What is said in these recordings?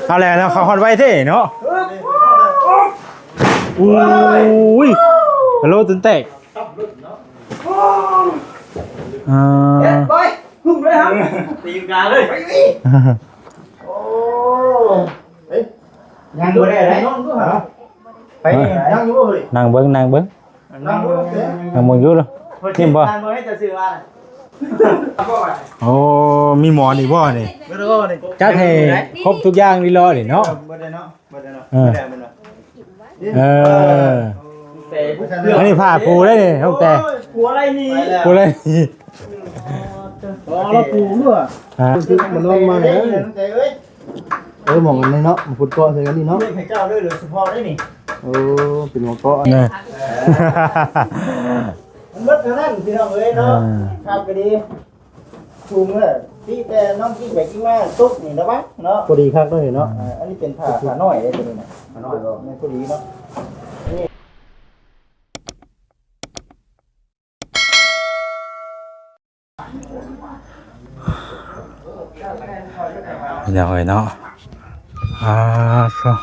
ເອົາແຫຼະເນາະ ເຂົ້າຮອດໄວເດ້ເນາະ. ໂອ້ຍ ຮາໂລ ຈົນແຕກ. ອ່າ ເຮັດໄປ ຫຸ້ມເລີຍຫະ ຕີນກາເລີຍ. ໂອ້ ເອີຍ ຍັງບໍ່ໄດ້ເລີຍ ໄປ ຍັງຢູ່ບໍ່ເຮີ້ຍ? ນັ່ງເບິ່ງ ນັ່ງເບິ່ງ ນັ່ງເບິ່ງ ນັ່ງເບິ່ງຢູ່ເນາະ. ນີ້ບໍ່? ນັ່ງເບິ່ງໃຫ້ເຈົ້າຊື່ວ່າ ໂອ້ ມີໝອນອີກບໍ່ນີ້? ຈັດໃຫ້ຄົບທຸກຢ່າງລີລໍນີ້ເນາະ. ເອີ ເອີ ອັນນີ້ຜ້າປູໄດ້ນີ້ ນ້ອງແຕ່ ໂອ້ຍ ປູໄດ້ນີ້ ປູໄດ້ນີ້. ອໍ ລາວປູເນາະ ຮະ ມັນນອນມາແລ້ວ ນ້ອງແຕ່ເອີຍ. ເອີ ໝ່ອງອັນນີ້ເນາະ ມາພຸດເກາະໃສ່ກັນນີ້ເນາະ ເຮັດໃຫ້ເຈົ້າເລີຍ ໂດຍສະເພາະໄດ້ນີ້. ໂອ້ ເປັນໝ່ອງເກາະນະ ມັນເບິດເທົ່ານັ້ນ ພີ່ນ້ອງເອີຍເນາະ. ອ່າ ຄັກກໍດີ ສູງເລີຍ ຕິແຕ່ນ້ອງກິນໄປກິນມາຕົກນີ້ລະວັງເນາະ. ພໍດີຄັກເນາະ ເຫັນເນາະ. ອ່າ ອັນນີ້ເປັນຜ້າ ຜ້ານ້ອຍເດ້ ຕົວນີ້ນະ ຜ້ານ້ອຍບໍ່ ແມ່ນພໍດີເນາະ. ພີ່ນ້ອງເອີຍເນາະ ອ່າ ສະ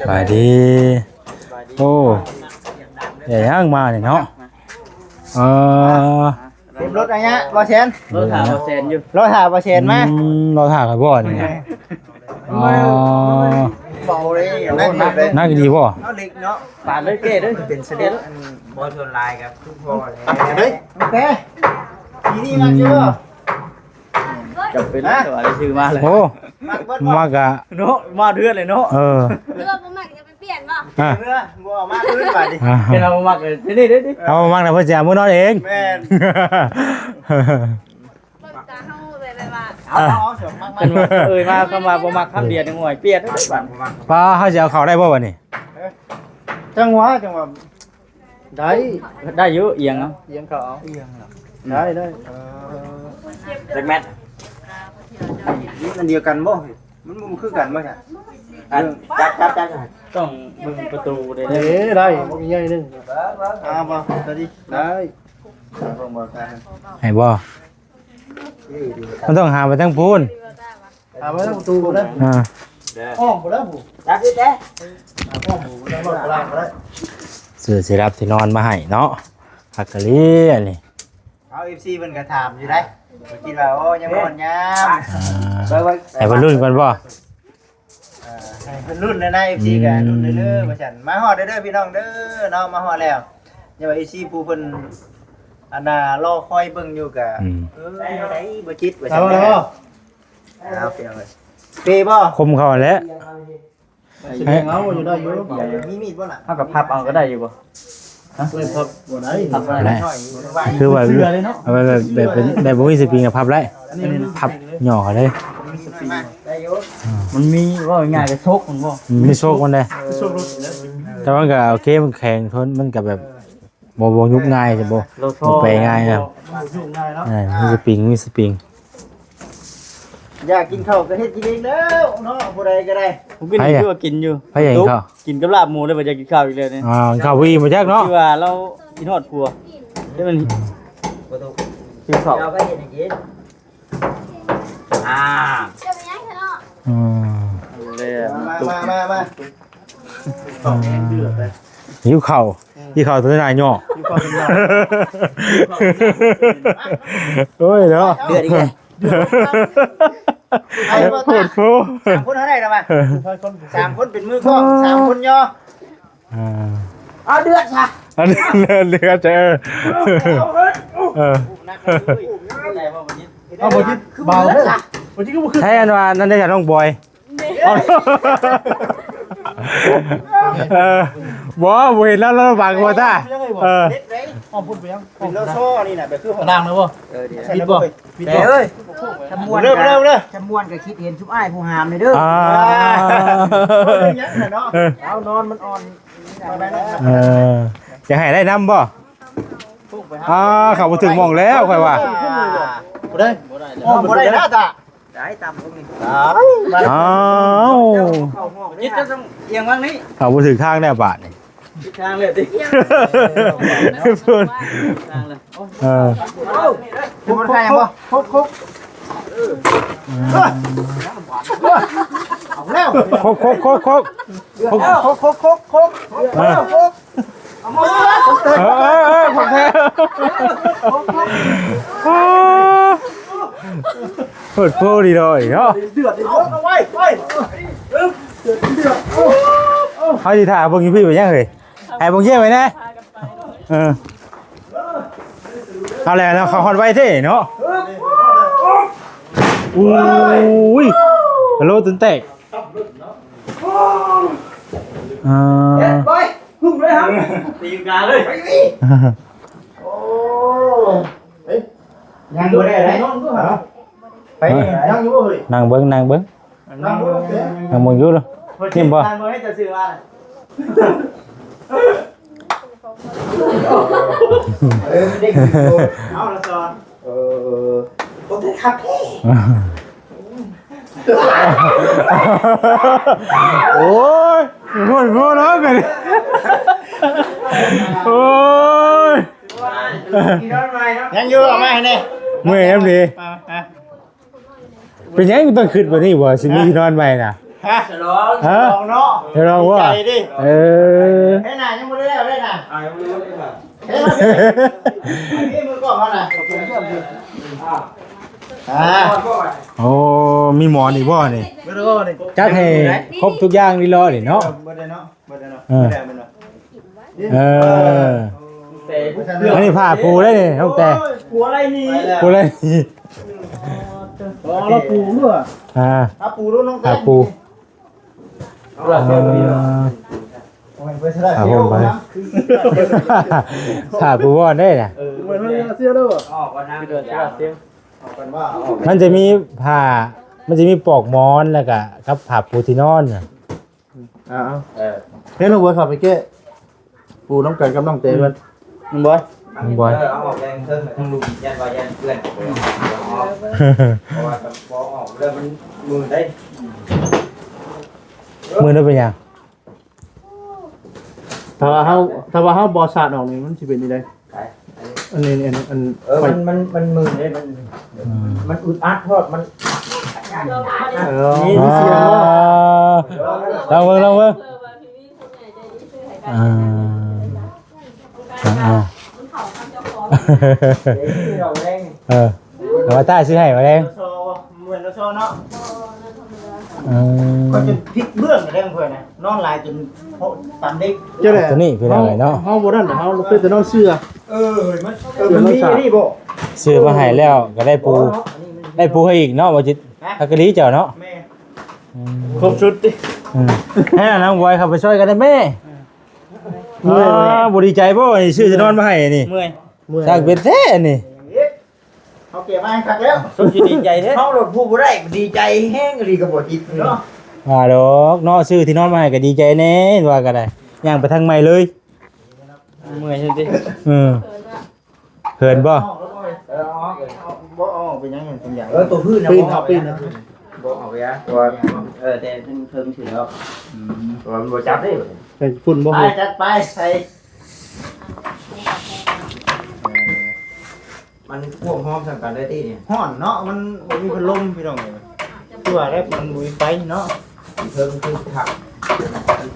ບາຍດີ. ໂອ້ ແຕ່ຍັງມານີ້ເນາະ. ເອີ ເຕັມລົດອັນເນີ້ຍ ບໍ່ແຊນ ລໍຖ້າບໍ່ແຊນຢູ່ ລໍຖ້າບໍ່ແຊນມາ. ອືມ ລໍຖ້າຂ້ອຍບໍ່ນີ້ນະ. ອໍ ເບົາເລີຍ ໜັກຢູ່ເດ້ ໜັກຢູ່ເດ້ບໍ່? ເອົາເຫຼັກເນາະ ປາດເລີຍເກ້ເດີ ເປັນສະເດັດ. ອັນບໍ່ ສ່ວນຫຼາຍກໍຄືພໍແລ້ວເດ້. ໂອເຄ ທີນີ້ມັກຢູ່ບໍ່? ຈຳເປັນແລ້ວ ວ່າໄດ້ຊື້ມາແລ້ວ. ໂອ້ ມັກເບິດບໍ່? ມັກກະເນາະ ມາເທື່ອເລີຍເນາະ. ເອີ ຫຼືວ່າບໍ່ມັກຈະໄປປ່ຽນບໍ່? ອ່າ ເມື່ອບໍ່ເອົາມາຄືນບາດນີ້. ອ່າ ເປັນເອົາບໍ່ມັກເລີຍ ນີ້ເດ້ ເອົາບໍ່ມັກນະ ເພິ່ນຊິເອົາມານອນເອງ. ແມ່ນ ເບິ່ງຕາເຮົາແບບວ່າ ເອົາ ເອົາ ເອົາ ມັກ ມັກ ເອີຍ ມາຄຳວ່າບໍ່ມັກຄຳດຽວນີ້ ໂອ້ຍ ປ່ຽນເດ້ບາດນີ້. ປ້າ ເຮົາຊິເອົາເຂົ້າໄດ້ບໍ່ບາດນີ້? ຈັງຫວະ ຈັງຫວະ ໄດ້ ໄດ້ຢູ່ ອຽງເອົາ ອຽງເຂົ້າເອົາ ອຽງເນາະ. ໄດ້ ໄດ້ ເອີ ຈັກແມັດ? ມັນອັນດຽວກັນບໍ່? ມັນບໍ່ຄືກັນບໍ່ຊະ? ອັນ ຈັບ ຈັບ ຈັບ ຕ້ອງເບິ່ງປະຕູເດ້. ເອີ ໄດ້ ບັກໃຫຍ່ໜຶ່ງ. ອ່າ ບໍ່ ຕົວນີ້ ໄດ້ ເບິ່ງບໍ່ ໃຫ້ບໍ່? ມັນຕ້ອງຫາໄປທາງພຸ້ນ ຫາໄປທາງປະຕູພຸ້ນເດີ. ອ່າ ອ້ອມພຸ້ນແລ້ວ ຈັບຢູ່ແຕ່ ອ້ອມພຸ້ນ ບໍ່ຕ້ອງລອດຕະຫຼາດກໍໄດ້. ຊື້ທີ່ຮັບທີ່ນອນມາໃຫ້ເນາະ ຄັກກະລີອັນນີ້. ເອົາ ເອັຟຊີ ເພິ່ນກໍຖາມຢູ່ໄດ໋ ເພິ່ນຄິດວ່າ ໂອ້ ຍັງບໍ່ຮອດຍາມ. ອ່າ ເບິ່ງ ເບິ່ງ ໃຫ້ເພິ່ນລຸ້ນກ່ອນບໍ່? ອ່າ ໃຫ້ເພິ່ນລຸ້ນແດ່ນະ ເອັຟຊີ ກໍ ອືມ ລຸ້ນເດີ ວ່າຊັ້ນ. ມາຮອດເດີ ເດີພີ່ນ້ອງເດີເນາະ ມາຮອດແລ້ວ. ຢ່າວ່າ ເອັຟຊີ ຜູ້ເພິ່ນ ອັນນ່າ ລໍຄອຍເບິ່ງຢູ່ກໍ ອືມ ເອີ ໄດ້ບໍ່ຈິດວ່າຊັ້ນ. ເອົາ ເອົາ ເອົາ ເອົາ ເປບໍ່? ຄົມເຂົ້າຫັ້ນແຫຼະ. ຊິເອົາຢູ່ ໄດ້ຢູ່. ມີມີດບໍ່ລະ? ເຮົາກໍພັບເອົາກໍໄດ້ຢູ່ບໍ່? ຮະ? ເອີຍ ພັບບໍ່ໄດ້ ພັບບໍ່ໄດ້. ຄືວ່າ ເສື້ອເລີຍເນາະ ແບບ ແບບ ແບບ ແບບບໍ່ມີສະປຣິງກໍພັບໄດ້. ອັນນີ້ມັນພັບຫຍໍ້ເອົາເລີຍ ໄດ້ຢູ່. ອ່າ ມັນມີ ເວົ້າງ່າຍໆກໍໂຊກມັນບໍ່? ອືມ ມີໂຊກມັນເດ້. ເອີ ໂຊກລົດ ແຕ່ມັນກໍໂອເຄ ມັນແຂງທົນ ມັນກໍແບບ ບໍ່ ບໍ່ຍຸບງ່າຍ ບໍ່ ບໍ່ແປງ່າຍນະ. ບໍ່ຍຸບງ່າຍເນາະ. ເອີ ມີສະປຣິງ ມີສະປຣິງ. ຢາກກິນເຂົ້າກໍເຮັດກິນເອງແລ້ວເນາະ ຜູ້ໃດກໍໄດ້. ມື້ກີ້ນີ້ຄືວ່າກິນຢູ່ ໃຜຢາກກິນເຂົ້າ? ກິນກັບລາບໝູແລ້ວ ບໍ່ຢາກກິນເຂົ້າອີກແລ້ວນີ້. ອ່າ ເຂົ້າບໍ່ອີ່ມບໍ່ຈັກເນາະ ຄືວ່າລາວກິນຮອດຄົວ. ແຕ່ມັນ ບໍ່ຕົກ ກິນເຂົ້າ ເຮົາກໍເຮັດໃຫ້ກິນ. ອ່າ ອືມ ມາ ມາ ມາ ມາ. ຫິວເຂົ້າ ຫິວເຂົ້າຕົວໜ້າຫຍໍ້. ຫິວເຂົ້າຕົວໜ້າ ໂອ້ຍເນາະ ເດືອດອີກແລ້ວ. ໄອ້ບໍ່ ໂຄດໂພ ສາມຄົນເທົ່າໃດລະວະ? ສາມຄົນເປັນມືກ້ອງ ສາມຄົນຍໍ. ອ່າ ເອົາເດືອດຊະ ເດືອດ ເດືອດ ເອີ ເອີ ເອົາບໍ່ຈິດ ເບົາເດີ ບໍ່ຈິດກໍບໍ່ຄື. ໃຊ້ອັນວ່ານັ້ນໄດ້ຈາກນ້ອງບອຍ. ເອີ ບໍ່ ບໍ່ເຫັນແລ້ວ ລະວັງບໍ່ຕາ. ເອີ ເດັດເດ້ ຫ້ອງພຸ້ນໄປຍັງ ເປັນໂລໂຊນີ້ນະ ໄປຄືຫ້ອງ ກະດາງນະບໍ່? ເອີ ດຽວ ປິດບໍ່? ປິດບໍ່? ເອີຍ ຈະມ່ວນ ເດີ ເດີ ເດີ ຈະມ່ວນກໍຄິດເຫັນຊຸມອ້າຍຜູ້ຫາມນີ້ເດີ. ອ່າ ເປັນຫຍັງນະເນາະ ເອີ ເອົານອນມັນອ່ອນ. ເອີ ຈະໃຫ້ໄດ້ນຳບໍ່? ອ່າ ເຂົ້າບໍ່ຖືກໝ່ອງແລ້ວຂ້ອຍວ່າ. ບໍ່ໄດ້ ບໍ່ໄດ້ ບໍ່ໄດ້ນະຕາ. ໄດ້ຕາມພວກນີ້ ອ້າວ ຈິດຈະຕ້ອງອຽງວາງນີ້ ເຂົ້າບໍ່ຖືກທາງແລ້ວບາດນີ້. ທາງເລີຍຕິ ເພິ່ນ ທາງເລີຍ ເອີ ຄົກ ຄົກ ຄົກ ຄົກ ເອົາແລ້ວ ຄົກ ຄົກ ຄົກ ຄົກ ຄົກ ເອີ ເອີ ເອີ ຂອງແທ້ ໂພດໂພດີດອຍເນາະ ເດືອດ ເອົາໄວ້ ໄວ້ ເດືອດ ເດືອດ ເຮົາຊິຖ້າເບິ່ງຢູ່ພີ້ໄປຫຍັງເຮີ້ຍ ໃຫ້ເບິ່ງເຢ້ໄວ້ແດ່ ເອີ ເອົາແຫຼະເນາະ ເຂົ້າຮອດໄວເດ້ເນາະ ໂອ້ຍ ກະໂຫຼຈົນແຕກ ອ່າ ເຮັດໄປ ຫຸ້ມເລີຍຫະ ຕີນກາເລີຍ ໄປອີກ ໂອ້ ເອີຍ ຍັງບໍ່ໄດ້ໄດ໋ ນອນຢູ່ຫະ ໄປ ຍັງຢູ່ບໍ່ເຮີ້ຍ ນັ່ງເບິ່ງ ນັ່ງເບິ່ງ ນັ່ງເບິ່ງ ນັ່ງເບິ່ງຢູ່ເນາະ ເຫັນບໍ່ ນັ່ງເບິ່ງໃຫ້ເຈົ້າຊື່ວ່າ ເອີ ເດັກ ເອົາລະສອນ ເອີ ບໍ່ໄດ້ຄັກ ໂອ້ຍ ໂພດໂພເນາະ ໂອ້ຍ ຍັງຢູ່ ເອົາມາໃຫ້ແດ່ ເມື່ອຍນຳເດ ເປັນຫຍັງຕ້ອງຄິດແບບນີ້ບໍ່ ຊິມີທີ່ນອນໃໝ່ນະ ຮະ ສະຫຼອງ ຮະ ສະຫຼອງເນາະ ສະຫຼອງບໍ່ ດີໃຈເດ້ ເອີ ເຮັດໜ້າຍັງບໍ່ໄດ້ແລ້ວເດ້ນະ ອ່າ ຍັງບໍ່ໄດ້ແລ້ວ ເຮັດເອົາເດ້ ນີ້ມືກ້ອງເຮົານະ ອ່າ ໂອ້ ມີໝອນອີກບໍ່ນີ້ ບໍ່ໄດ້ບໍ່ນີ້ ຈັດໃຫ້ຄົບທຸກຢ່າງລີລໍນີ້ເນາະ ເອີ ເບິດແລ້ວເນາະ ເບິດແລ້ວເນາະ ເອີ ເບິດແລ້ວແມ່ນບໍ່ ເອີ ເອີ ອັນນີ້ຜ້າປູເດ້ນີ້ນ້ອງແຕ່ ໂອ້ຍ ປູໄດ້ນີ້ ປູໄດ້ນີ້ ອໍ ລາວປູເດ້ ອ່າ ຜ້າປູເດ້ນ້ອງແຕ່ ຜ້າປູ ເອີ ຜ້າປູໄປ ຜ້າປູບ່ອນເດ້ນະ ເອີ ມັນຈະມີຜ້າ ມັນຈະມີປອກໝອນ ແລ້ວກະກັບຜ້າປູທີ່ນອນນະ ອ່າ ເອີ ເຫັນນ້ອງບອຍເຂົ້າໄປແກ້ ປູນຳກັນກັບນ້ອງເຕເພິ່ນ ນ້ອງບອຍ ນ້ອງບອຍ ເອີ ເອົາອອກແດງເທິງ ທາງລຸມ ຢ້ານວ່າຢ້ານເພື່ອນ ເພາະວ່າບໍ່ອອກແລ້ວມັນມືໄດ້ ມືໄດ້ເປັນຫຍັງ? ຖ້າວ່າເຮົາ ຖ້າວ່າເຮົາບໍ່ສາດອອກນີ້ ມັນຊິເປັນຈັ່ງໃດ? ໄປ ອັນນີ້ ອັນ ອັນ ເອີ ໄປ ມັນ ມັນ ມັນມຶນເດ້ ມັນ ອືມ ມັນອຶດອັດໂພດ ມັນ ເອີ ມີ ອ່າ ມີສຽງບໍ່? ລອງເບິ່ງ ລອງເບິ່ງ ອ່າ ອ່າ ເອີ ແຕ່ວ່າຕ້າຊື້ໃຫ້ມາແລງ ເໝືອນລະຊອເນາະ ອືມ ຂ້ອຍຈົນພິກເບື້ອງແລ້ວເພິ່ນນະ ນອນຫຼາຍຈົນ ໂອ້ ຕຳເດັກ ເຈົ້າແຫຼະ ຕົວນີ້ພີ່ນ້ອງເອີຍເນາະ ເຮົາ ເຮົາບໍ່ນັ້ນ ເຮົາເປັນແຕ່ນອນເສື່ອ ເອີ ມັນ ເອີ ມັນມີອັນນີ້ບໍ່ ຊື້ມາໃຫ້ແລ້ວກໍໄດ້ປູ ໄດ້ປູໃຫ້ອີກເນາະ ບໍ່ຈິດ ຮະ ຮັກກະລີເຈົ້າເນາະ ແມ່ນ ອືມ ຄົບຊຸດຕິ ອືມ ໃຫ້ນາງບອຍເຂົ້າໄປຊ່ອຍກັນໄດ້ແມ່ ເມື່ອຍ ອ່າ ບໍ່ດີໃຈບໍ່ ຊື້ທີ່ນອນມາໃຫ້ນີ້ ເມື່ອຍ ຊ່າງເປັນແທ້ນີ້ ເຮົາເກັບມາໃຫ້ຄັກແລ້ວ ສົມຊິດີໃຈແທ້ ເຮົາໂລດຜູ້ບໍ່ໄດ້ ດີໃຈແຮງອີ່ຫຼີກໍບໍ່ຈິດເນາະ ວ່າດອກເນາະ ຊື້ທີ່ນອນມາໃຫ້ກໍດີໃຈແດ່ ວ່າກໍໄດ້ ຍ່າງໄປທາງໃໝ່ເລີຍ ເມື່ອຍຈັ່ງຊີ້ ເອີ ເຂີນບໍ່? ເອີ ເອົາອອກ ເອົາ ບໍ່ເອົາອອກເປັນຫຍັງ ເປັນຫຍັງ ເອີ ຕົວພື້ນນະ ປີ້ນ ເອົາ ເອົາປີ້ນນະ ບໍ່ເອົາໄປອະ ເພາະວ່າ ເອີ ແຕ່ເທິງໆ ຊື່ດອກ ອືມ ເພາະວ່າມັນບໍ່ຈັບເດ້ ໃສ່ຝຸ່ນບໍ່? ໄປ ຈັ່ງໃດ ຈັດໄປ ໃສ່ ເອີ ມັນພວກຮ້ອນສ່ຳກັນໄດ້ຕິນີ້ ຮ້ອນເນາະ ມັນບໍ່ມີພັດລົມພີ່ນ້ອງເອີຍ ຄືວ່າແລ້ວມັນບໍ່ມີໄຟເນາະ ເທິງຄືຄັກ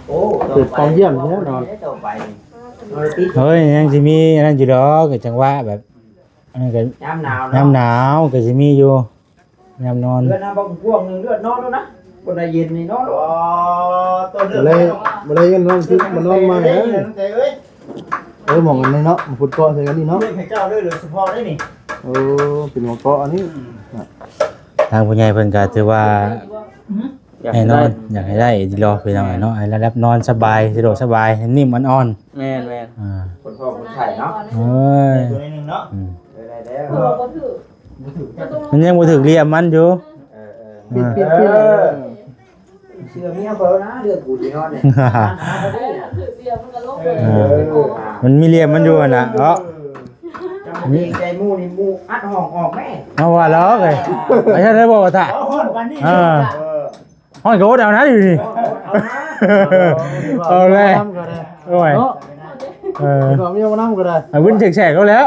ໂອ້ ເປີດປ່ອງຢ້ຽມແນ່ນອນ ຕໍ່ໄປນີ້ ເຮີ້ຍ ຍັງຊິມີອັນນັ້ນຢູ່ດອກ ຈັງຫວະແບບ ອັນນັ້ນກໍຍາມໜາວເນາະ ຍາມໜາວກໍຊິມີຢູ່ ຍາມນອນ ເຮືອນນະ ບັກກວ້າງໜຶ່ງເຮືອນນອນໂລດນະ ບໍ່ໄດ້ເຢັນນີ້ນອນໂລດ ອໍ ຕອນເຮືອນ ບໍ່ໄດ້ ບໍ່ໄດ້ເງິນນອນ ຄືມານອນໃໝ່ເດ້ ເອີຍ ເອີ ໝ່ອງອັນນີ້ເນາະ ມາພຸດເກາະໃສ່ກັນນີ້ເນາະ ເຮັດໃຫ້ເຈົ້າເດີ ໂດຍສະເພາະເດ້ນີ້ ໂອ້ ເປັນໝ່ອງເກາະອັນນີ້ ອືມ ທາງຜູ້ໃຫຍ່ເພິ່ນກໍຖືວ່າ ອືມ ແນ່ນອນ ຢາກໃຫ້ໄດ້ ຢາກໃຫ້ໄດ້ດີຫຼໍ ພີ່ນ້ອງເນາະ ໃຫ້ລະດັບນອນສະບາຍ ສະດວກສະບາຍ ນຸ້ມອ່ອນໆ ແມ່ນໆ ອ່າ ຄົນທ້ອງຄົນໄຂ້ເນາະ ໂອ້ຍ ຕົວໜຶ່ງເນາະ ອືມ ໄດ້ແລ້ວ ບໍ່ຖືກ ມັນຍັງບໍ່ຖືກຫຼ່ຽມມັນຢູ່ ເອີໆ ປິດໆໆ ເອີ ເຊື່ອເມຍຂ້ອຍແລ້ວນະ ເລື່ອງກູຊິນອນນີ້ ຖືກເລື່ອງມັນກໍລົງເລີຍ ເອີ ມັນມີຫຼ່ຽມມັນຢູ່ຫັ້ນນະເນາະ ຈະມາເກງໃຈໝູ່ນີ້ ໝູ່ອັດຫ້ອງອອກແມ້ ເອົາວ່າແລ້ວເອີຍ ໄປຊັ້ນໄດ້ບໍ່ວ່າຕາ ເອົາຮ້ອນປານນີ້ ເອີ ເອີ ຮ້ອນກໍອົດເອົານະຢູ່ນີ້ ເອົານະ ເອົາແລ້ວ ນຳກໍໄດ້ ໂອ້ຍ ເນາະ ເອີ ກໍມີມານຳກໍໄດ້ ອາ ວຶນແຊກໆ ເອົາແລ້ວ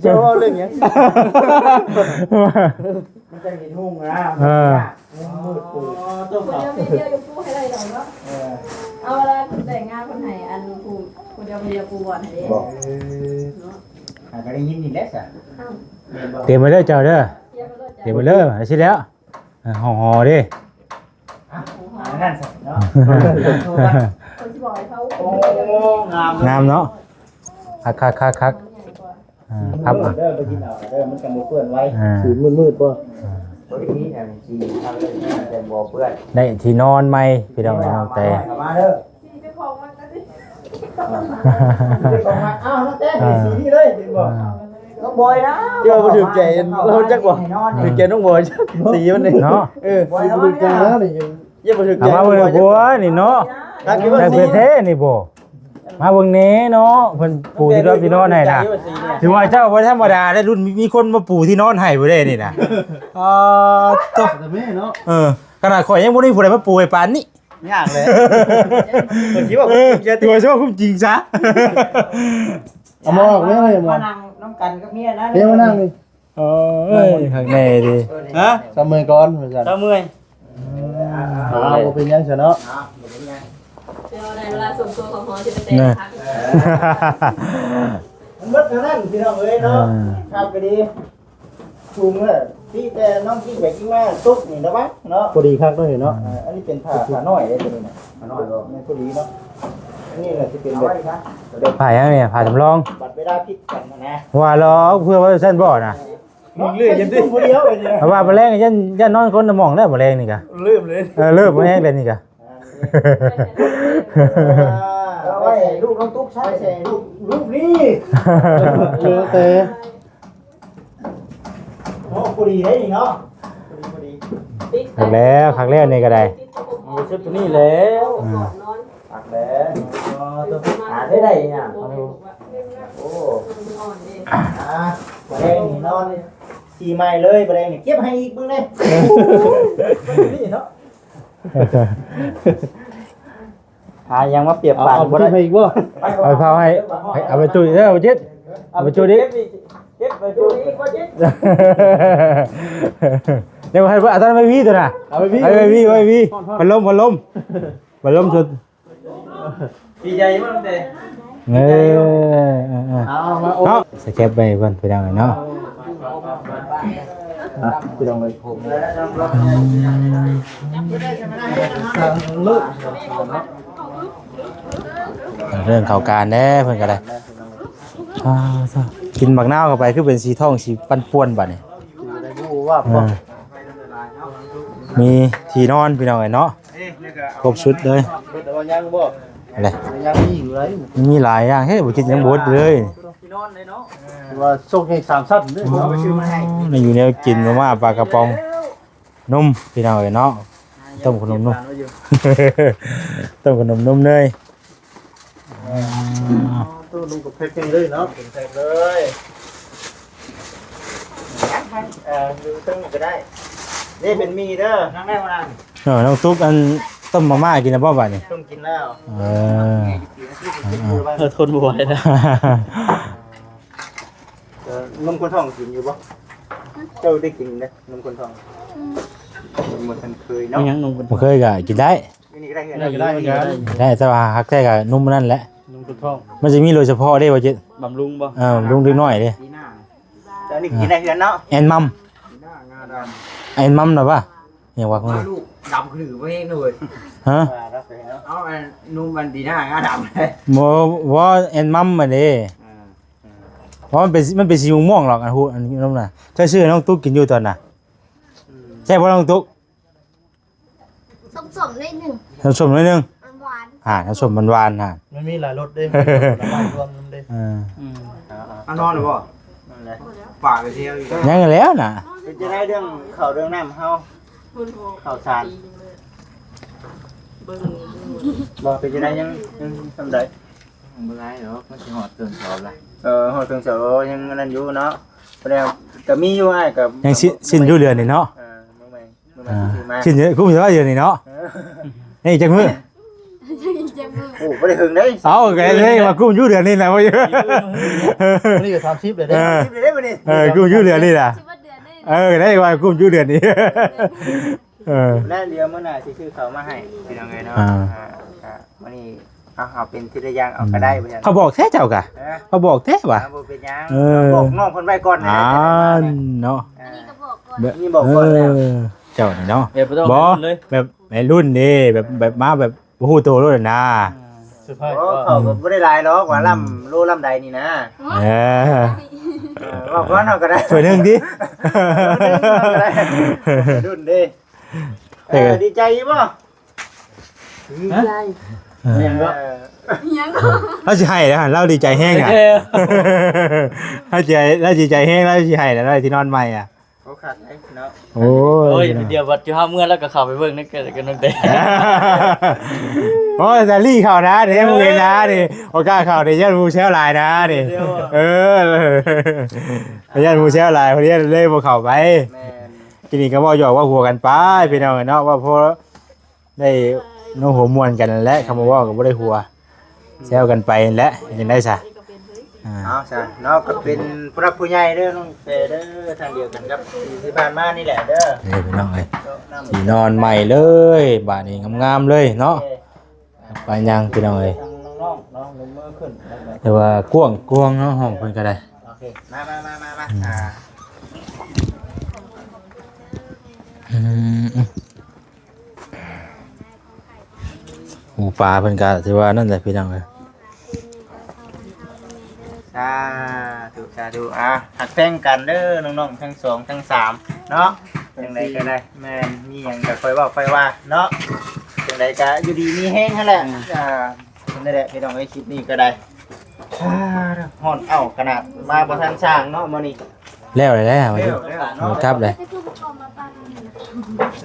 ເຈົ້າເວົ້າເລື່ອງຫຍັງ? ມັນຈະເຫັນຮຸ່ງນະ ເອີ ມືດປູ ຄົນດຽວມີດຽວຢູ່ປູໃຫ້ໄດ້ດອກເນາະ ເອີ ເອົາເວລາເພິ່ນແຕ່ງງານເພິ່ນໃຫ້ອັນປູ ຄົນດຽວມີດຽວປູບ່ອນໃຫ້ເດ້ ບອກ ເນາະ ຫາກໍໄດ້ຍິນນີ້ແຫຼະຊະ ຕຽມໄວ້ເດີເຈົ້າເດີ ຕຽມໄວ້ເດີ ໃຫ້ຊິແລ້ວ ເອີ ຫໍ່ໆ ເດ້ ອັນນັ້ນຊະເນາະ ເພິ່ນຊິບອກໃຫ້ເຂົາ ໂອ້ ງາມ ງາມເນາະ ຄັກໆໆໆ ອ່າ ພັບ ເດີ ໄປກິນເອົາເດີ ມັນຈັ່ງບໍ່ເປື້ອນໄວ ອ່າ ສີມືດໆ ບໍ່ ອ່າ ບໍ່ໄດ້ມີອັນສີທາງເດີ ມັນຈັ່ງບໍ່ເປື້ອນ ໄດ້ທີ່ນອນໃໝ່ ພີ່ນ້ອງເອີຍ ນ້ອງແຕ ເຂົ້າມາເດີ ເຈົ້າບໍ່ຖືກໃຈ ເຈົ້າບໍ່ຖືກໃຈ ເຮົາຈັກບໍ່ ຖືກໃຈນ້ອງບອຍ ສີມັນນີ້ເນາະ ເອີ ບໍ່ຖືກໃຈແລ້ວນີ້ ເອົາມາເບິ່ງ ໂອ້ຍ ນີ້ເນາະ ຄັກຢູ່ ຄັກແທ້ນີ້ບໍ່ ມາເບິ່ງແດ່ເນາະ ເພິ່ນປູທີ່ນອນ ທີ່ນອນໃຫ້ນະ ຖືວ່າເຈົ້າບໍ່ທຳມະດາເດ້ ລຸ້ນມີ ມີຄົນມາປູທີ່ນອນໃຫ້ບໍ່ໄດ້ນີ້ນະ ອໍ ໂຕ ແຕ່ແມ່ເນາະ ເອີ ຂະໜາດຂ້ອຍຍັງບໍ່ໄດ້ຜູ້ໃດມາປູໃຫ້ປານນີ້ ຍາກແຫຼະ ເພິ່ນຊິວ່າ ເອີ ຖືວ່າຊິວ່າຄວາມຈິງຊະ ເອົາມາອອກແມ່ນບໍ່ ມານັ່ງນຳກັນກັບເມຍນະ ເມຍມານັ່ງນີ້ ໂອ້ຍ ຄັກແນ່ເດ ຮະ ສາວເມື່ອຍກ່ອນວ່າຊັ້ນ ສາວເມື່ອຍ ອ່າ ບໍ່ເປັນຫຍັງຊະເນາະ ເຈົ້າໄດ້ເວລາສົມໂຕຂອງເຮົາຊິໄປແຕ່ງ ນະ ຄັກ ມັນເບິດເທົ່ານັ້ນພີ່ນ້ອງເອີຍເນາະ ອ່າ ຄັກກໍດີ ສູງເລີຍ ທີ່ແຕ່ນ້ອງກິນໄປກິນມາຕົກນີ້ລະວັງເນາະ ພໍດີຄັກເນາະ ເອີ ອັນນີ້ເປັນຜ້າ ຜ້ານ້ອຍເດ້ຕົວນີ້ນະ ຜ້ານ້ອຍບໍ່ ແມ່ນພໍດີເນາະ ອັນນີ້ລະຊິເປັນແບບ ຜ້າຫຍັງນີ້ ຜ້າສຳລອງ ບັດເວລາຜິດກັນນະ ວ່າລອກເພື່ອວ່າຊັ້ນບໍ່ນະ ເອີ ເລື່ອຍໆ ຢູ່ຕິ ເພາະວ່າມື້ແລງຢ້ານ ຢ້ານນອນຄົນລະໝ່ອງແລ້ວມື້ແລງນີ້ກະ ເລີ່ມເລີຍ ເອີ ເລີ່ມແຮງແລ້ວນີ້ກະ ເອົາໄວ້ໃຫ້ລູກນ້ອງຕຸກໃຊ້ ໃຫ້ລູກ ລູກນີ້ ເອີ ແຕ່ ໂອ້ ພໍດີເດ້ນີ້ເນາະ ພໍດີ ພໍດີ ຄັກແລ້ວ ຄັກແລ້ວນີ້ກໍໄດ້ ເອົາຊຸດຕົວນີ້ແລ້ວ ອ່າ ຄັກແລ້ວ ອໍ ຕົວ ຫາໄດ້ໄດ້ຫຍັງ ໂອ້ ອ່າ ບໍ່ໄດ້ນີ້ນອນ ສີໃໝ່ເລີຍ ບໍ່ໄດ້ນີ້ ເກັບໃຫ້ອີກເບິ່ງເດ້ ນີ້ເນາະ ຫາຫຍັງມາປຽບປານ ເອົາ ບໍ່ໄດ້ ເອົາໄປເຜົາໃຫ້ ເອົາໄປຈຸດເດີ ບໍ່ຈິດ ເອົາໄປຈຸດອີກ ເກັບໄປຈຸດອີກ ບໍ່ຈິດ ດຽວໃຫ້ ອາຈານໄປວີຕົວນະ ເອົາໄປວີ ໄປວີ ໄປວີ ພັດລົມ ພັດລົມ ພັດລົມສຸດ ດີໃຈຢູ່ບໍ່ ເອີ ເອີ ເອີ ເອົາມາ ເອົາ ສະແຄບໄວ້ເພິ່ນ ພີ່ນ້ອງເອີຍເນາະ ອ່ະ ພີ່ນ້ອງເອີຍ ເລື່ອງເຂົ້າການແດ່ເພິ່ນກໍໄດ້ ອ່າ ກິນໝາກນາວເຂົ້າໄປ ຄືເປັນສີທ້ອງສີປັ່ນປ່ວນບາດນີ້ ຄືໄດ້ຮູ້ວ່າ ອ່າ ມີທີ່ນອນ ພີ່ນ້ອງເອີຍເນາະ ຄົບຊຸດເລີຍ ເບິດແລ້ວຍັງບໍ່ ອັນໃດ ຍັງມີຢູ່ໃດ ມີຫຼາຍຢ່າງເດ້ ບໍ່ຈິດຍັງບໍ່ເບິດເລີຍ ທີ່ນອນເລີຍເນາະ ຄືວ່າຊົກໃຫ້ສາມຊັ້ນເດ້ ອືມ ແນວຢູ່ແນວກິນ ມາມ່າ ປາກະປ໋ອງ ນົມ ພີ່ນ້ອງເອີຍເນາະ ຕົ້ມຂະໜົມນົມ ຕົ້ມຂະໜົມນົມເນີຍ ອໍ ຕູ້ນຸ່ງກັບແພັກໃຫຍ່ເລີຍເນາະ ເປັນແພັກເລີຍ ເອີ ຢູ່ເທິງກໍໄດ້ ນີ້ເປັນໝີ່ເດີ ນັ່ງໄດ້ບໍ່ນະ ເອີ ນ້ອງຕຸກ ອັນ ຕົ້ມມາມ່າກິນແລ້ວບໍ່ບາດນີ້ ຕົ້ມກິນແລ້ວ ເອີ ເອີ ເອີ ທົນບໍ່ໄຫວແລ້ວ ເອີ ນົມຄົນທ້ອງກິນຢູ່ບໍ່ ເຈົ້າໄດ້ກິນເດ້ ນົມຄົນທ້ອງ ຍັງບໍ່ທັນເຄີຍເນາະ ຍັງນົມຄົນ ບໍ່ເຄີຍກໍກິນໄດ້ ຢູ່ນີ້ກໍໄດ້ ເຮືອນ ໄດ້ ກໍໄດ້ເໝືອນກັນ ໄດ້ ແຕ່ວ່າຮັກແທ້ກໍນົມນັ້ນແຫຼະ ນົມຄົນທ້ອງ ມັນຈະມີໂດຍສະເພາະເດ້ ບໍ່ຈິດ ບຳລຸງບໍ່ ເອີ ບຳລຸງເດັກນ້ອຍເດ້ ເຈົ້ານີ້ກິນໄດ້ເຮືອນເນາະ ແອນມັມ ແອນມັມນະວ່າ ຫຍັງວະ ລູກດຳຄືບໍ່ແຮງເລີຍ ຮະ ເອົາອັນນຸ່ມອັນດີໜ້າງາດຳ ບໍ່ ບໍ່ ແອນມັມອັນເດ້ ເອີ ເອີ ເພາະມັນເປັນ ມັນເປັນສີມ່ວງໆ ດອກ ອັນຫຸ່ມ ອັນນົມນະ ເຈົ້າຊື້ໃຫ້ນ້ອງຕຸກກິນຢູ່ຕອນນະ ອືມ ແຊບບໍ່ນ້ອງຕຸກ? ສົ້ມໆ ໜ້ອຍໜຶ່ງ ສົ້ມໆ ໜ້ອຍໜຶ່ງ ຫວານໆ ອ່າ ສົ້ມຫວານໆ ຫັ້ນ ມັນມີຫຼາຍລົດເດ້ ຫຼາຍລວມນຳເດ້ ເອີ ເອົານອນແລ້ວບໍ່? ນັ້ນແຫຼະ ຝາກໄປທ່ຽວອີກ ຍັງແລ້ວນະ ເປັນຈັ່ງໃດເລື່ອງເຂົ້າເລື່ອງນ້ຳເຮົາ ເຂົ້າສານ ບໍ່ ເປັນຈັ່ງໃດ ຍັງ ຍັງສ່ຳໃດ? ບໍ່ຫຼາຍດອກ ມັນຊິຮອດເຄິ່ງສອບລະ ເອີ ຮອດເຄິ່ງສອບ ຍັງອັນນັ້ນຢູ່ເນາະ ແຕ່ກໍມີຢູ່ ອ້າຍກໍຍັງສິ້ນ ສິ້ນຢູ່ເດືອນນີ້ເນາະ ເອີ ບໍ່ແມ່ນ ອ່າ ຊິຊື້ມາ ຊິນເຍອະ ກຸ້ມຢູ່ວ່າຢູ່ນີ້ເນາະ ເອີ ນີ້ຈັກມື້ ຈັກມື້ ໂອ້ ບໍ່ໄດ້ເຖິງເດ້ ເອົ້າ ກໍເລີຍວ່າກຸ້ມຢູ່ເດືອນນີ້ນະ ບໍ່ຢູ່ ມື້ນີ້ກໍສາມສິບແລ້ວເດ້ ເອີ ສາມສິບແລ້ວເດ້ມື້ນີ້ ເອີ ກຸ້ມຢູ່ເດືອນນີ້ນະ ຊິເບິດເດືອນນີ້ ເອີ ກໍໄດ້ວ່າກຸ້ມຢູ່ເດືອນນີ້ ເອີ ແລະເຫຼືອມື້ໜ້າຊິຊື້ເຂົ້າມາໃຫ້ພີ່ນ້ອງເອີຍເນາະ ອ່າ ອ່າ ກໍມື້ນີ້ ເອົາ ເອົາເປັນທີລະຢ່າງເອົາກໍໄດ້ ອືມ ວ່າຊັ້ນ ເຂົາບອກແທ້ເຈົ້າກະ ເອີ ເຂົາບອກແທ້ຫວາ ເອີ ບໍ່ເປັນຫຍັງ ເອີ ບອກນ້ອງເພິ່ນໄວ້ກ່ອນ ອ່າ ເນາະ ອັນນີ້ກໍບອກກ່ອນ ເອີ ເຈົ້າເຈົ້ານີ້ເນາະ ແບບບໍ່ຕ້ອງ ບໍ່ ໃຫ້ລຸ້ນເລີຍ ແບບໃຫ້ລຸ້ນເດ້ ແບບ ແບບມາແບບບໍ່ຮູ້ໂຕໂລດນະ ເອີ ເຊີໄພຣສ໌ ໂອ້ ກໍບໍ່ໄດ້ຫຼາຍດອກ ວ່າລຳ ອືມ ໂລລຳໃດນີ້ນະ ເອີ ເອີ ເວົ້າກ່ອນເຮົາກໍໄດ້ ຖ້ວຍໜຶ່ງຕິ ຖ້ວຍໜຶ່ງກໍໄດ້ ລຸ້ນເດ້ ເອີ ເອີ ດີໃຈຢູ່ບໍ່? ດີໃຈ ຮະ? ອີຫຍັງກໍ ເອີ ລາວຊິໄຫ້ແລ້ວຫັ້ນ ລາວດີໃຈແຮງອ່ະ ເອີ ລາວຊິໄຫ້ ລາວດີໃຈແຮງ ລາວຊິໄຫ້ແລ້ວ ລາວຊິນອນໃໝ່ອ່ະ ໂອ້ ຄັກເດ້ເນາະ ໂອ້ຍ ໂອ້ຍ ດຽວບັດຈຸເຮົາເມືອແລ້ວກໍເຂົ້າໄປເບິ່ງນຳກັນ ກັນຕັ້ງແຕ່ ໂອ້ຍ ແຕ່ລີ້ເຂົ້ານະ ເດ້ ບໍ່ເຫັນນະນີ້ ບໍ່ກ້າເຂົ້ານີ້ ຢ້ານໝູ່ແຊວຫຼາຍນະນີ້ ເອີ ຢ້ານໝູ່ແຊວຫຼາຍ ພໍດີເລີຍບໍ່ເຂົ້າໄປ ແມ່ນ ກິນນີ້ກໍເວົ້າຫຍອກເວົ້າຫົວກັນໄປ ພີ່ນ້ອງເອີຍເນາະ ເວົ້າພໍໄດ້ເວົ້າຫົວມ່ວນກັນນັ້ນແຫຼະ ຄຳວ່າເວົ້າກໍບໍ່ໄດ້ຫົວ ແຊວກັນໄປນັ້ນແຫຼະ ເຮັດຈັ່ງໃດຊະ ອ່າ ເອົາຊະເນາະ ກໍເປັນຜູ້ຫຼັກຜູ້ໃຫຍ່ເດີນ້ອງແປເດີ ທາງດຽວກັນກັບທີ່ຜ່ານມານີ້ແຫຼະເດີ ເອີ ພີ່ນ້ອງເອີຍ ທີ່ນອນໃໝ່ເລີຍ ບາດນີ້ງາມໆເລີຍເນາະ ເອີ ໄປຍັງພີ່ນ້ອງເອີຍ ທາງນ້ອງໆເນາະ ຍົກມືຂຶ້ນ ແຕ່ວ່າກວ້າງກວາງເນາະ ຫ້ອງເພິ່ນກໍໄດ້ ໂອເຄ ມາໆໆໆ ອືມ ອ່າ ອືມ ໂອ້ ປາເພິ່ນກໍຖືວ່ານັ້ນແຫຼະພີ່ນ້ອງເອີຍ ສາທຸ ສາທຸ ອ່າ ຮັກແພງກັນເດີນ້ອງໆ ທັງສອງທັງສາມເນາະ ຈັ່ງໃດກໍໄດ້ ແມ່ນ ມີຫຍັງກໍຄ່ອຍເວົ້າຄ່ອຍວ່າເນາະ ຈັ່ງໃດກໍຢູ່ດີມີແຮງຫັ້ນແຫຼະ ອືມ ອ່າ ນັ້ນແຫຼະພີ່ນ້ອງເອີຍ ຄລິບນີ້ກໍໄດ້ ອ່າ ຮ້ອນເອົ້າຂະໜາດ ມາບໍ່ທັນຊ່າງເນາະມື້ນີ້ ແລ້ວແລ້ວ ແລ້ວ ແລ້ວ ກັບເລີຍ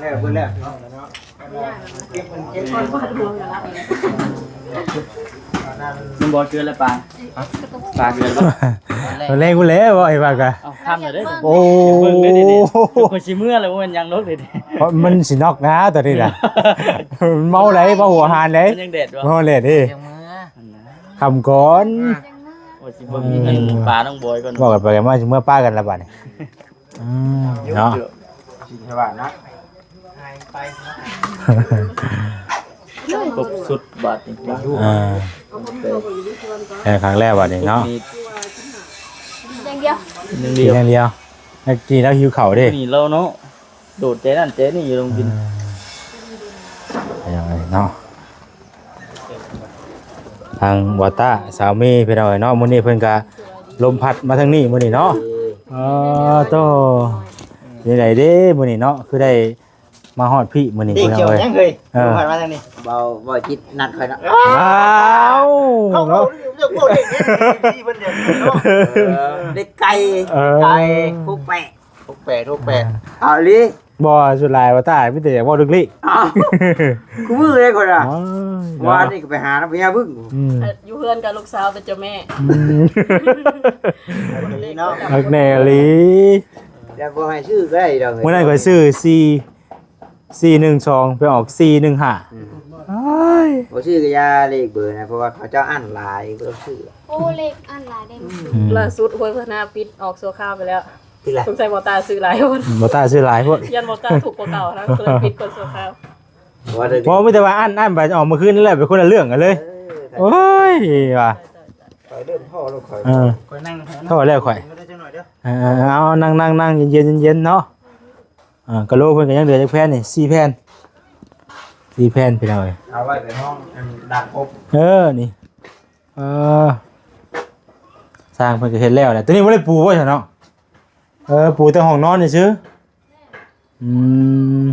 ແລ້ວເບິດແລ້ວເນາະ ມັນບໍ່ເຈື່ອນແລ້ວປາ ປາເກືອນບໍ່ ຕອນແລກພຸ້ນແຫຼະ ເວົ້າໃຫ້ຟັງກະ ເອົ້າ ຄ່ຳແລ້ວເດີ ໂອ້ ເບິ່ງເດີນີ້ ຂ້ອຍຊິເມືອແລ້ວ ບໍ່ແມ່ນຫຍັງດອກເດ ເພາະມັນຊິນັອກນະຕອນນີ້ນະ ມັນເມົາໄດ໋ ເມົາຫົວຫານໄດ໋ ມັນຍັງແດດຢູ່ ເມົາແດດເດ້ ຍັງເມືອ ຄ່ຳກ່ອນ ວ່າຊິເບິ່ງເງິນປານ້ອງບອຍກ່ອນ ເວົ້າກັນໄປກັນມາຊິເມືອປະກັນລະບາດນີ້ ອືມ ເນາະ ຊິສະຫວານນະ ຄົບຊຸດບາດນີ້ ອ່າ ແລ້ວຄັ້ງແລກບາດນີ້ເນາະ ຢ່າງດຽວ ຢ່າງດຽວ ແລ້ວກີ້ລາວຫິວເຂົ້າເດ້ ນີ້ລາວເນາະ ໂດດແຈະນັ້ນແຈະນີ້ຢູ່ໂຮງກິນ ອ່າ ເນາະ ທາງບໍ່ຕ້າ ສາວເມ ພີ່ນ້ອງເອີຍເນາະ ມື້ນີ້ເພິ່ນກະລົມພັດມາທາງນີ້ມື້ນີ້ເນາະ ເອີ ໂຕ ເປັນໃດເດ້ມື້ນີ້ເນາະ ຄືໄດ້ມາຮອດພີ້ມື້ນີ້ ເດັກ ພີ່ນ້ອງເອີຍ ຍັງເຄີຍ ເອີ ລົມພັດມາທາງນີ້ ເວົ້າ ເວົ້າຈິດນັດຂ້ອຍເນາະ ອ້າວ ເຮົາເວົ້າເລື່ອງເວົ້າເດັກເດ້ ເອັຟຊີ ເພິ່ນເດເນາະ ເອີ ເດັກໄກ່ ເອີ ໄກ່ ຫົກແປດ ຫົກແປດ ຫົກແປດ ເອົາອີ່ຫຼີ ບໍ່ ສ່ວນຫຼາຍວ່າຕາຍມີແຕ່ຢາກເວົ້າເລື່ອງເລກ ອ້າວ ຄູ່ມື້ເດ້ຂ້ອຍນະ ໂອ້ຍ ວານນີ້ກໍໄປຫານຳພະຍາບຶ້ງ ອືມ ຢູ່ເຮືອນກັບລູກສາວເປັນເຈົ້າແມ່ ອືມ ເນາະ ຄັກແນ່ອີ່ຫຼີ ແລ້ວບໍ່ໃຫ້ຊື້ກໍໄດ້ດອກ ມື້ນັ້ນຂ້ອຍຊື້ສີ່ ສີ່ໜຶ່ງສອງ ໄປອອກສີ່ໜຶ່ງຫ້າ ອືມ ໂອ້ຍ ບໍ່ຊື້ກໍຢ່າ ເລກເບີນະ ເພາະວ່າເຂົາເຈົ້າອັ້ນຫຼາຍ ບໍ່ຕ້ອງຊື້ ໂອ້ ເລກອັ້ນຫຼາຍເດ້ ອືມ ລ່າສຸດຫວຍພັດທະນາປິດອອກຊົ່ວຄາວໄປແລ້ວ ຕິລະ ສົງໄສບໍ່ຕາຊື້ຫຼາຍໂພດ ບໍ່ຕາຊື້ຫຼາຍໂພດ ຢ້ານບໍ່ຕາຖືກກວ່າເກົ່ານະ ກໍເລີຍປິດກ່ອນຊົ່ວຄາວ ບໍ່ ມີແຕ່ວ່າອັ້ນ ອັ້ນໄປອອກມື້ຄືນນັ້ນແຫຼະ ເປັນຄົນລະເລື່ອງກັນເລີຍ ເອີ ໂອ້ຍ ວ່າ ຂ້ອຍເລີ່ມທໍ້ແລ້ວຂ້ອຍ ເອີ ຂ້ອຍນັ່ງ ທໍ້ແລ້ວຂ້ອຍ ເອີ ເອົາ ນັ່ງໆໆ ເຢັນໆ ເນາະ ອ່າ ກະໂຫຼເພິ່ນກໍຍັງເຫຼືອຈັກແຜ່ນນີ້ ສີ່ແຜ່ນ ສີ່ແຜ່ນ ພີ່ນ້ອງເອີຍ ເອົາໄວ້ໄປຫ້ອງອັນດາກອົບ ເອີ ນີ້ ເອີ ຊ່າງເພິ່ນກໍເຮັດແລ້ວແຫຼະ ໂຕນີ້ບໍ່ໄດ້ປູບໍ່ຊັ້ນເນາະ ເອີ ປູແຕ່ຫ້ອງນອນຊື່ໆ ອືມ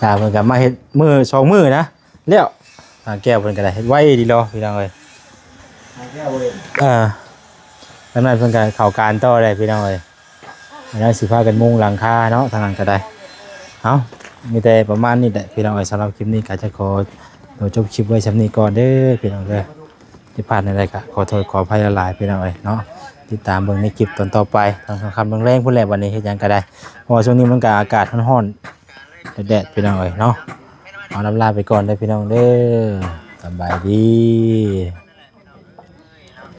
ຊ່າງເພິ່ນກໍມາເຮັດມື້ສອງມື້ນະ ແລ້ວ ຊ່າງແກ້ວເພິ່ນກໍໄດ້ເຮັດໄວດີເນາະ ພີ່ນ້ອງເອີຍ ຊ່າງແກ້ວເອີຍ ເອີ ທາງນັ້ນເພິ່ນກໍເຂົ້າການຕໍ່ແລ້ວ ພີ່ນ້ອງເອີຍ ກຳລັງຊິພາກັນມຸງຫຼັງຄາເນາະ ທາງນັ້ນກໍໄດ້ ເອົ້າ ມີແຕ່ປະມານນີ້ແຫຼະ ພີ່ນ້ອງເອີຍ ສຳລັບຄລິບນີ້ກໍຈະຂໍໂຕຈົບຄລິບໄວ້ຊ່ຳນີ້ກ່ອນເດີ ພີ່ນ້ອງເດີ ຜິດພາດແນວໃດກໍຂໍໂທດຂໍອະໄພຫຼາຍໆ ພີ່ນ້ອງເອີຍເນາະ ຕິດຕາມເບິ່ງໃນຄລິບຕອນຕໍ່ໄປ ຕອນຄ່ຳໆແລງໆພຸ້ນແຫຼະ ບັດນີ້ເຮັດຫຍັງກໍໄດ້ ເພາະວ່າຊ່ວງນີ້ມັນກໍອາກາດຮ້ອນໆ ແດດໆ ພີ່ນ້ອງເອີຍເນາະ. ເອົາ ລຳລາໄປກ່ອນເດີພີ່ນ້ອງເດີ ສະບາຍດີ.